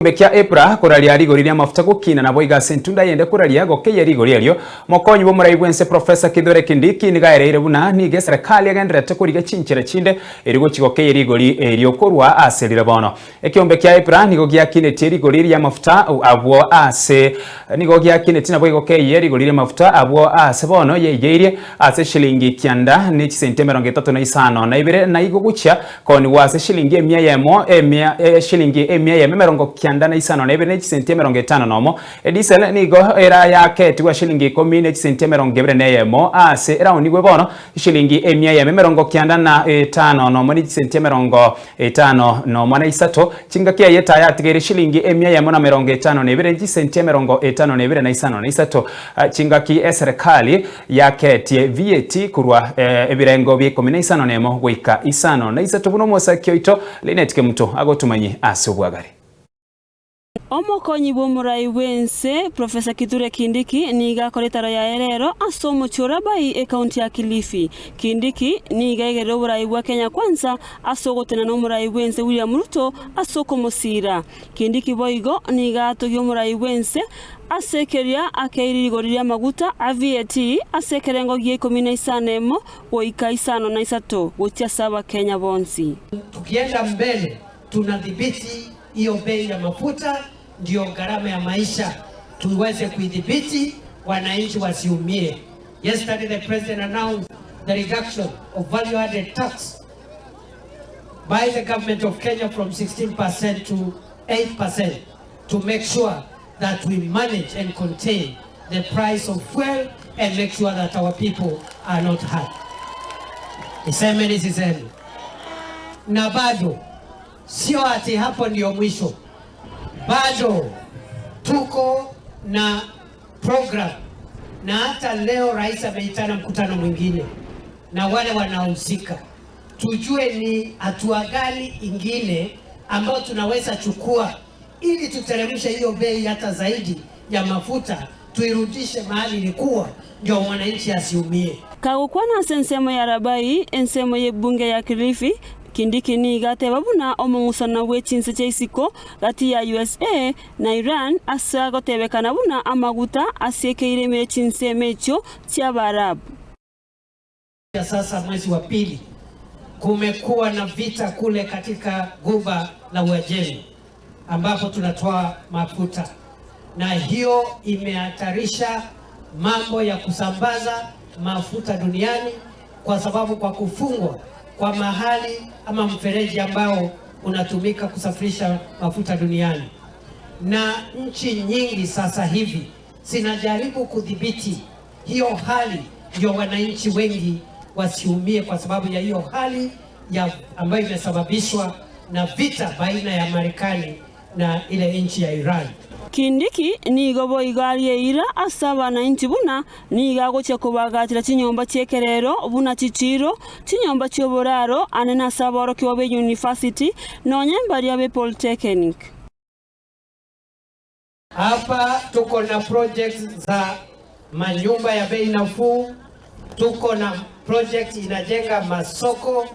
Ekeombe kia Epra koraria rigori ri'amafuta gokina naboigo ase entunda yende koraria gokeyia rigori erio. Mokonyi bw'omorai bw'ense Professor Kithure Kindiki nigo aereire buna nigo eserekari egendererete korigia chinchera chinde erio gochia gokeyia rigori erio korwa ase rire bono. Ekeombe kia Epra nigo giakinetie rigori ri'amafuta abwo ase nigo giakinetie naboigo gokeyia rigori ri'amafuta abwo ase bono yaigeirie ase shilingi kianda ne chisenti emerongo etato na isano na ibere na igo gochia Koonigwa ase shilingi emia eyemo, emia, eshilingi emia eyemo emerongo kianda na isano na ibere ne chisenti emerongo etano nomo. Edisel nigo erayaketigwe shilingi ikomi ne chisenti emerongo ebere na eyemo, ase eraonigwe bono shilingi emia eyemo emerongo kianda na etano nomo ne chisenti emerongo etano nomo na isato. Chingaki eye tayatigeire shilingi emia eyemo na merongo etano na ebere ne chisenti emerongo etano na ebere na isano na isato. Chingaki eserekari Yaketie VAT korwa ebirengo bia ikomi na isano nemo goika isano na isato buna omosaki oito Linet Kemuto agotumanyie ase obwagare. Omokonyi bw'omorai bw'ense Professor Kithure Kindiki nigo akora etaro yaye rero ase omochie o Rabai ekaunti ya Kilifi. Kindiki nigo aigerire oborai bwa Kenya Kwanza ase ogotenena omorai bw'ense William Ruto ase okomosiira. Kindiki boigo nigo atogia omorai bw'ense Ase keria akeire rigori ri'amaguta a VAT ase ekerengo gia ikomi na isano emo goika isano na isato gochia ase Abakenya bonsi. Tukienda mbele tunadhibiti hiyo bei ya mafuta ndio gharama ya maisha tuweze kuidhibiti wananchi wasiumie. Yesterday the president announced the reduction of value added tax by the government of Kenya from 16% to 8% to make sure that we manage and contain the price of fuel and make sure that our people are not hurt. Niseme nisiseme? Na bado sio ati hapo ndio mwisho, bado tuko na program, na hata leo rais ameitana mkutano mwingine na wale wanaohusika, tujue ni hatua gani ingine ambayo tunaweza chukua ili tuteremshe hiyo bei hata zaidi ya mafuta, tuirudishe mahali ilikuwa, ndio mwananchi asiumie. Kagokwana ase ensemo ya Rabai, ensemo y'ebunge ya Kilifi, Kindiki nigo ateba buna omong'usano bwe chinse chia isiko gati ya usa na Iran ase agotebekana buna amaguta asiekeire ime ye chinsemo echio chi'Abaarabu. Sasa mwezi wa pili kumekuwa na vita kule katika Ghuba la Uajemi ambapo tunatoa mafuta, na hiyo imehatarisha mambo ya kusambaza mafuta duniani, kwa sababu kwa kufungwa kwa mahali ama mfereji ambao unatumika kusafirisha mafuta duniani, na nchi nyingi sasa hivi zinajaribu kudhibiti hiyo hali ndio wananchi wengi wasiumie kwa sababu ya hiyo hali ya ambayo imesababishwa na vita baina ya Marekani na ile nchi ya Iran. Kindiki nigo boigo arie eira ase abananchi buna nigo agochia kobaagachera chinyomba chi'ekerero buna chichiiro, chinyomba chi'oboraro, ane nase aborokigwa b'eyunifasiti, nonya mbaria be Polytechnic. Hapa tuko na projects za manyumba ya bei nafuu, tuko na project inajenga masoko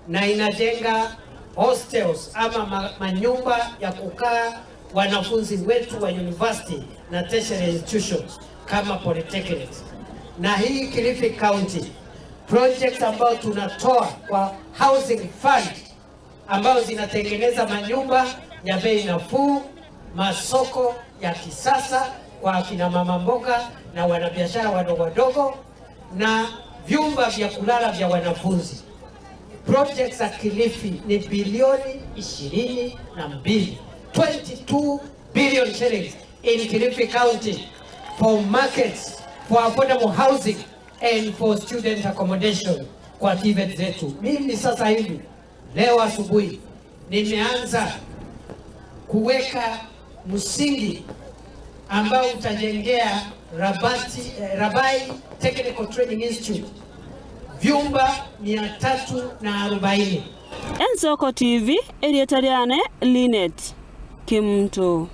na inajenga hostels ama manyumba ya kukaa wanafunzi wetu wa university na tertiary institutions kama polytechnics. Na hii Kilifi County projects ambayo tunatoa kwa housing fund ambayo zinatengeneza manyumba ya bei nafuu, masoko ya kisasa kwa akina mama mboga na wanabiashara wadogo wadogo na vyumba vya kulala vya wanafunzi. Projects za Kilifi ni bilioni 22, 22 billion shillings in Kilifi County for markets, for affordable housing and for student accommodation kwa TVET zetu. Mimi sasa hivi Leo asubuhi nimeanza kuweka msingi ambao utajengea Rabati, eh, Rabai Technical Training Institute vyumba 340. Ensoko TV, erieta riane Linet Kemunto.